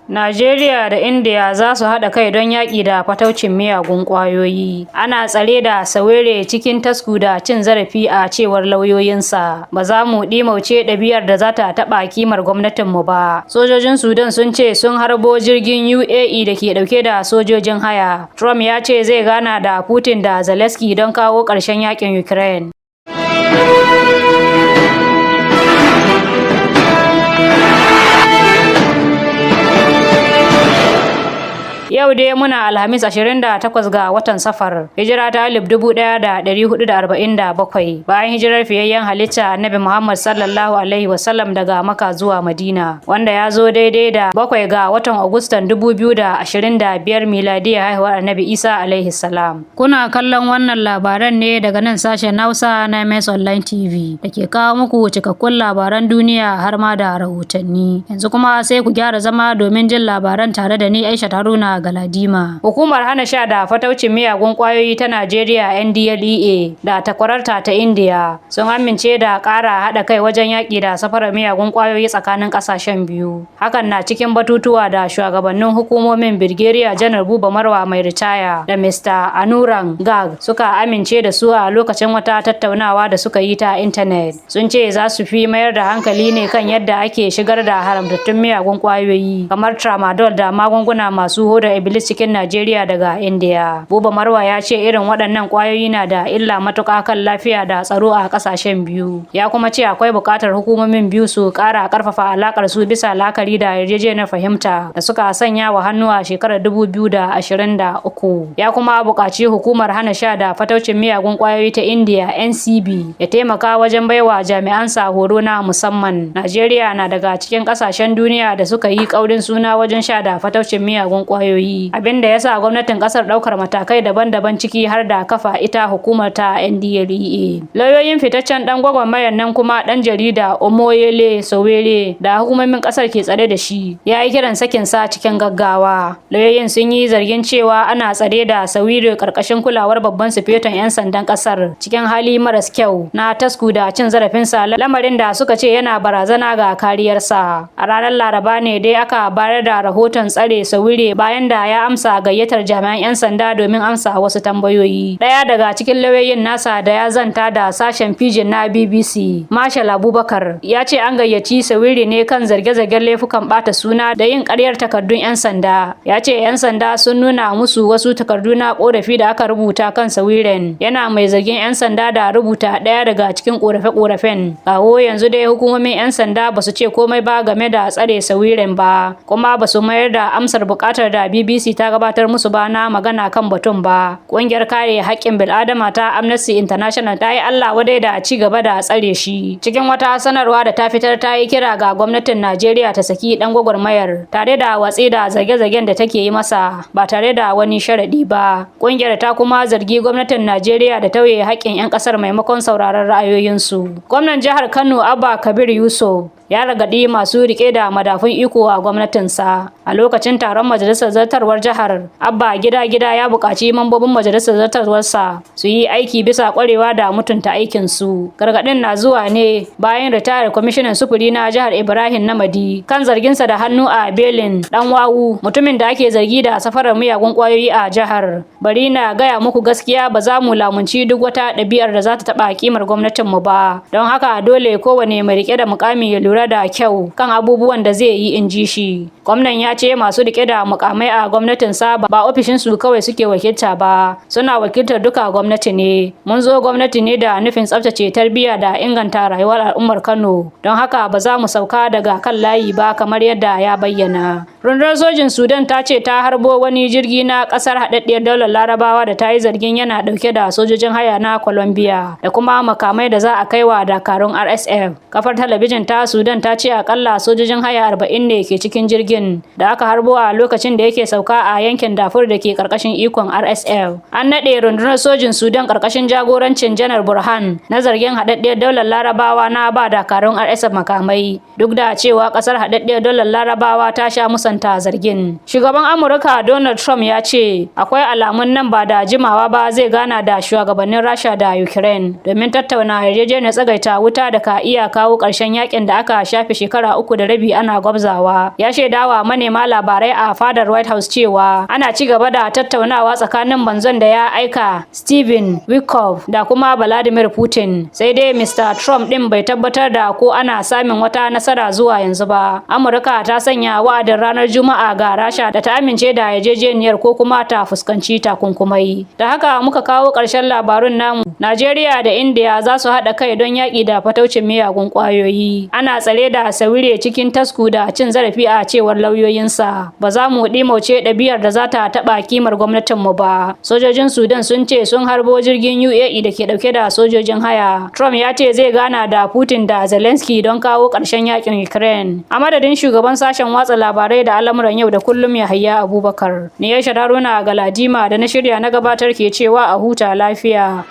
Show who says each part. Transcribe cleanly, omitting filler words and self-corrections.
Speaker 1: Najeriya da Indiya za su haɗa kai don yaƙi da fataucin miyagun ƙwayoyi. Ana tsare da Sowore cikin tasku da cin zarafi a cewar lauyoyinsa. Ba za mu ɗimauce ɗabi'ar da za ta taɓa kimar gwamnatinmu ba. Sojojin Sudan sun ce sun harbo jirgin UAE da ke ɗauke da sojojin haya. Trump ya ce zai gana da Putin da Zelensky don kawo ƙarshen yaƙin Ukraine. Yau dai muna Alhamis 28 ga watan Safar, hijira ta 1447 bayan hijirar fiyayyen halitta Annabi Muhammad sallallahu alaihi wasallam daga Makka zuwa Madina, wanda ya zo daidai da 7 ga watan Agustan 2025 miladiyar haihuwar Annabi Isa alaihi salam. Kuna kallon wannan labaran ne daga nan sashen Hausa na MS Online TV da ke kawo muku cikakkun labaran duniya har ma da rahotanni. Yanzu kuma sai ku gyara zama domin jin labaran tare da ni, Aisha Haruna Galadima. Hukumar hana sha da fataucin miyagun kwayoyi ta Najeriya NDLEA da takwararta ta India sun amince da ƙara haɗa kai wajen yaƙi da safarar miyagun kwayoyi tsakanin ƙasashen biyu. Hakan na cikin batutuwa da shugabannin hukumomin, Birgediya Janar Buba Marwa mai ritaya da Mr. Anurang Garg, suka amince da su a lokacin wata tattaunawa da suka yi ta intanet. Sun ce za su fi mayar da hankali ne kan yadda ake shigar da haramtattun miyagun kwayoyi kamar tramadol da magunguna masu hodar iblis cikin Najeriya daga India. Buba Marwa ya ce irin waɗannan ƙwayoyi na da illa matuƙa kan lafiya da tsaro a ƙasashen biyu. Ya kuma ce akwai buƙatar hukumomin biyu su ƙara ƙarfafa alaƙar su bisa la'akari da yarjejeniyar fahimta da suka sanya wa hannu a shekarar 2023. Ya kuma buƙaci hukumar hana sha da fataucin miyagun ƙwayoyi ta India NCB ya taimaka wajen baiwa jami'ansa horo na musamman. Najeriya na daga cikin ƙasashen duniya da suka yi ƙaurin suna wajen sha da fataucin miyagun ƙwayoyi, abinda ya sa gwamnatin kasar daukar matakai daban-daban, ciki har da kafa ita hukumar ta NDLEA. Lauyoyin fitaccen dan gwagwarmayar nan kuma dan jarida Omoyele Sowore da hukumomin kasar ke tsare da shi ya yi kiran sakin sa cikin gaggawa. Lauyoyin sun yi zargin cewa ana tsare da Sowore karkashin kulawar babban sufeton 'yan sandan kasar cikin hali maras kyau na tasku da cin zarafinsa, lamarin da suka ce yana barazana ga kariyarsa. A ranar Laraba ne dai aka bayar da rahoton tsare Sowore bayan da ya amsa gayyatar jami'an 'yan sanda domin amsa wasu tambayoyi. Daya daga cikin lauyoyin nasa da ya zanta da sashen Pidgin na BBC, Marshal Abubakar, ya ce an gayyaci Sowore ne kan zarge-zargen laifukan bata suna da yin karyar takardun 'yan sanda. Ya ce 'yan sanda sun nuna musu wasu takardu na korafi da aka rubuta kan Soworen, yana mai zargin 'yan sanda da rubuta daya daga cikin korafe-korafen. Kawo yanzu dai hukumomin 'yan sanda ba su ce komai ba game da tsare Soworen ba, kuma ba su mayar da amsar bukatar da BBC ta gabatar musu ba na magana kan batun ba. Ƙungiyar kare haƙƙin bil'adama ta Amnesty International ta yi Allah wadai da ci gaba da tsare shi. Cikin wata sanarwa da ta fitar, ta yi kira ga gwamnatin Najeriya ta saki ɗan gwagwarmayar tare da watsi da zarge-zargen da take yi masa ba tare da wani sharaɗi ba. Ƙungiyar ta kuma zargi gwamnatin Najeriya da tauye haƙƙin 'yan ƙasar maimakon sauraron ra'ayoyinsu. Gwamnan jihar Kano Abba Kabir Yusuf ya gargaɗi masu rike da madafun iko a gwamnatinsa. A lokacin taron majalisar zartarwar jihar, Abba Gida Gida ya buƙaci mambobin majalisar zartarwarsa su yi aiki bisa ƙwarewa da mutunta aikinsu. Gargaɗin na zuwa ne bayan ritayar kwamishinan sufuri na jihar Ibrahim Namadi kan zarginsa da hannu a belin dan wawu, mutumin da ake zargi da safarar miyagun ƙwayoyi a jihar. "Bari na gaya muku gaskiya, ba za mu lamunci duk wata ɗabi'ar da za ta taɓa kimar gwamnatinmu ba, don haka dole kowane mai rike da mukami ya lura da kyau kan abubuwan da zai yi," in ji shi. Gwamnan ya ce masu rike da mukamai a gwamnatinsa ba ofishinsu kawai suke wakilta ba, suna wakiltar duka gwamnati ne. "Mun zo gwamnati ne da nufin tsaftace tarbiyya da inganta rayuwar al'ummar Kano, don haka ba za mu sauka daga kan layi ba," kamar yadda ya bayyana. Rundunar sojin Sudan ta ce ta harbo wani jirgi na kasar Haɗaɗɗiyar Daular Larabawa da ta yi zargin yana ɗauke da sojojin haya na Colombia da kuma makamai da za a kai wa dakarun RSF. Kafar talabijin ta Sudan ta ce akalla sojojin haya 40 ne ke cikin jirgin da aka harbo a lokacin da yake sauka a yankin Darfur da ke karkashin ikon RSF. An naɗe rundunar sojin Sudan karkashin jagorancin Janar Burhan na zargin Haɗaɗɗiyar Daular Larabawa na ba dakarun RSF makamai, duk da cewa ƙasar Haɗaɗɗiyar Daular Larabawa ta sha musanta. musanta zargin. Shugaban Amurka Donald Trump ya ce akwai alamun nan ba da jimawa ba zai gana da shugabannin Rasha da Ukraine domin tattauna yarjejeniyar tsagaita wuta da ka iya kawo ƙarshen yakin da aka shafe shekara 3.5 ana gwabzawa. Ya shaidawa manema labarai a fadar White House cewa ana ci gaba da tattaunawa tsakanin manzon da ya aika, Steven Witkoff, da kuma Vladimir Putin. Sai dai Mr. Trump din bai tabbatar da ko ana samun wata nasara zuwa yanzu ba. Amurka ta sanya wa'adin ranar Juma'a ga Rasha da ta amince da yarjejeniyar ko kuma ta fuskanci takunkumai. Da haka muka kawo ƙarshen labarun namu. Najeriya da India za su haɗa kai don yaƙi da fataucin miyagun ƙwayoyi. Ana tsare da Sowore cikin tasku da cin zarafi, a cewar lauyoyinsa. Ba za mu ɗimauce ɗabi'ar da za ta taɓa kimar gwamnatinmu ba. Sojojin Sudan sun ce sun harbo jirgin UAE da ke ɗauke da sojojin haya. Trump ya ce zai gana da Putin da Zelensky don kawo ƙarshen yakin Ukraine. A madadin shugaban sashen watsa labarai da al'amuran yau da kullum, Yahaya Abubakar, ni Aisha Haruna Galadima da na shirya na gabatar ke cewa a huta lafiya.